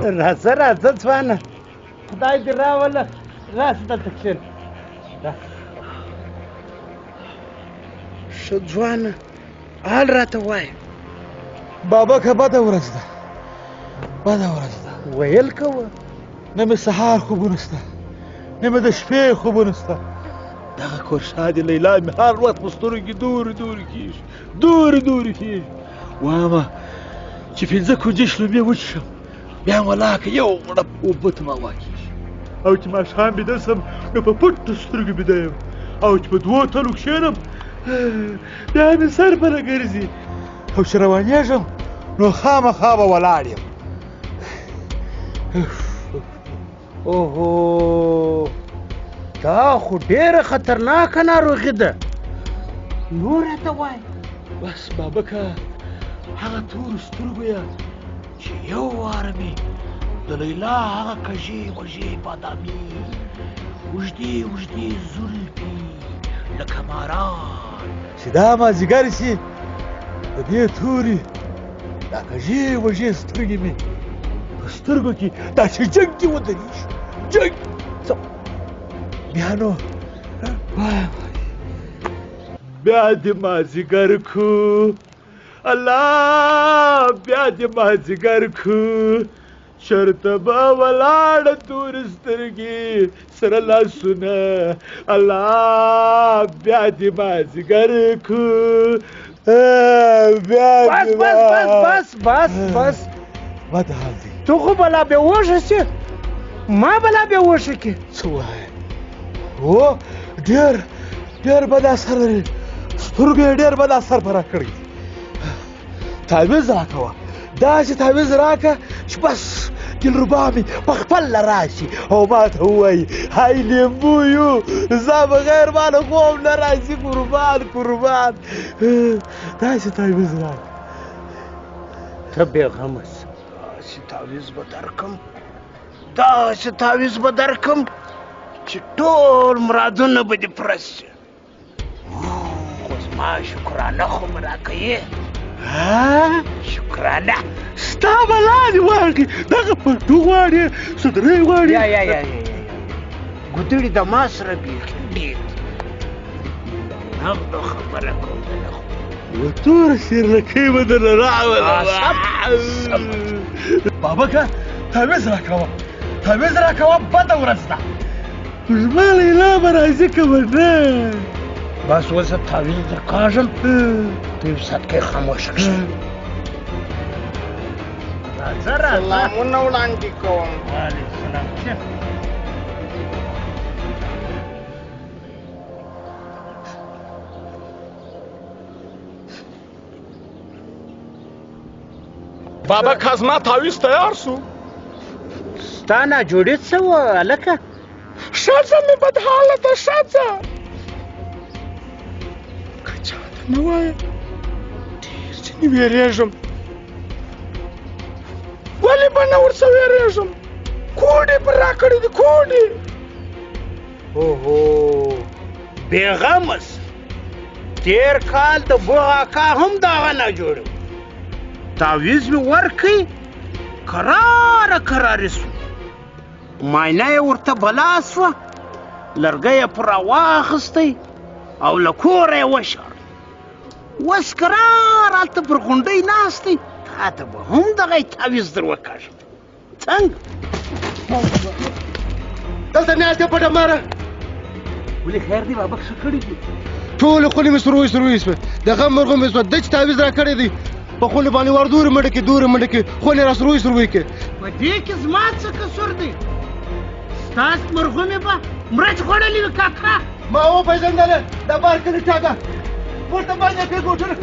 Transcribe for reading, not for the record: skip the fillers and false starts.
راځه راځه ځوانه، خدای دې راوله. راشه دلته کښېنه. ښه ځوانه، حال راته وایه. بابکه بده ورځ ده، بده ورځ ده. ویل کوه. نه مې سهار خوبونه شته، نه مې د شپې خوبونه شته. دغه کورشادې لیلا مې هر وخت په سترګو کې دورې دورې کېږي، دورې دورې کېږي. وایم چې 5 کونجي شلومبې وڅښم، بیا ولاکه یو غړپ اوبه ته ما واکېږي. او چې ماښام بیده شم نو په پټو سترګو بیده یم، او چې په 2 تلو کښېنم بیا مې سر پره ګرځي، او چې روانېږم نو خامخا به ولاړ یم. اوهو، دا خو ډېره خطرناکه ناروغي ده. نور راته وایه. بس بابکه، هغه تورو سترګو یې چې یو وار مې د لیلا هغه کږې وږې بادامي اوږدې اوږدې زلفې لکه ماران، چې دا مازدیګر شي د دې تورې دا کږې وږې سترګې مې په سترګو کې داسې جنګ کې ودرېږي، جنګ. بیا نو بیا دې مازدیګر کو، الله بیا دې مازدیګر کو، چېرته به ولاړه تورې سترګې سره لاسونه، الله بیا دې مازدیګر کو، بیا بس بس بس بس بس بس. بد حال دی. ته خو به لا بېهوښه شې، ما به لا بېهوښه کړې. څه وایې؟ هو، ډېر ډېر بد اثر لري، سترګو یې ډېر بد اثر په راکړی. تعویذ راکوه، داسې تعویذ راکړه چې بس دلربا مې په خپله راشي او ما ته ووایي های لیمبویو، زه بغیر ما له خوب نه راځي، قربان قربان. داسې تعویذ راکړه. ته بېغمه شه، داسې تعویذ به درکړم، داسې تعویذ به درکړم چې ټول مرادونه به دې پوره شي. خو زما شکرانه خو مې راکوې. ها؟ شکرانه. ستا بلا دې واخلي، دغه پټو غواړې، صدرۍ غواړې. یا یا یا یا ګودړي د ما سره بیخي ډېر دي. نغدو خبره کوم د نغدو. و توره سیرلکۍ به درله راولم. بابکه تعویذ راکوه، تعویذ راکوه، بده ورځ ده. زما لیلا به راځي که به نه؟ بس اوس تعویذ درکاږم، ته یو ساعت کې خاموشه کښېنه. راځه راځه. سلامونه وړاندې کوم. وعلیکم سلام. کښېنه. بابکه زما تعویذ تیار سو. ستا ناجوړي څه وه هلکه؟ ښځه مې بدحاله ده، ښځه. که چا ته نه وایه ډېر ځینې وېرېږم. ولې به نه ورڅه وېرېږم؟ کوډې پر راکړې دي، کوډې. اوهو، بېغمه شه. تېر کال د بوغ اکا هم دغه ناجوړي و. تعویذ مې ورکړ، کراره کراري سو. معاینه یې ورته بلا سوه، لرګی یې پر راواخیستی او له کوره یې وشړ. اوس کرار هلته پر غونډۍ ناست دی، تا ته به هم دغه تعویذ در وکاږم. څنګه؟ دلته ناست دی پټه ماره. ولې خیر دی بابک، څه کړي دي؟ ټولې خونې مې سروې سروې سوې، د غم مرغو مې سوه. ده چې تعویذ راکړی دی په خونې باندې ور دورې منډه کې، دورې منډه کې، خونې را سروې سروې کې. په دې کې زما څه قصور دی؟ ستاسو مرغومې به مرچ خوړلې وي کاکا. ما وپېژندله، د بار کلي ټاکه پورته باندې کړې ګوټونه.